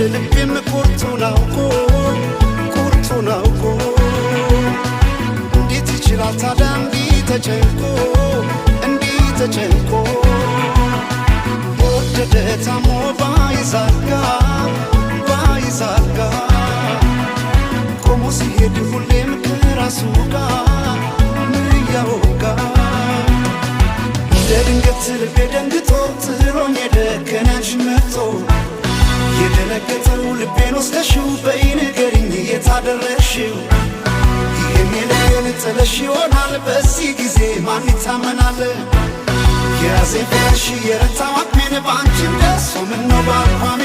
ልቤም ቁርጡን አውቆ ቁርጡን አውቆ እንዴት ይችላል ታዲያ እንዲህ ተጨንቆ እንዲህ ተጨንቆ የወደደ ታሞ ባይዛጋ ባይዛጋ ቆሞ ሲሄድ ሁሌም ከራሱ ጋር ምን እያወጋ እንደ ድንገት ልቤ ደንግጦ ጥሎኝ ሄደ ከኔ አንቺን መርጦ። የደነገጠው ልቤን ወስደሽው በይ ንገሪኝ የት አደረግሽው? ይህን የልቤን ጥለሽ ይሆናል በዚህ ጊዜ ማን ይታመናል? የያዘኝ ፍቅርሽ የረታው አቅሜን በአንቺም ደርሶ ምነው ባቋሜ።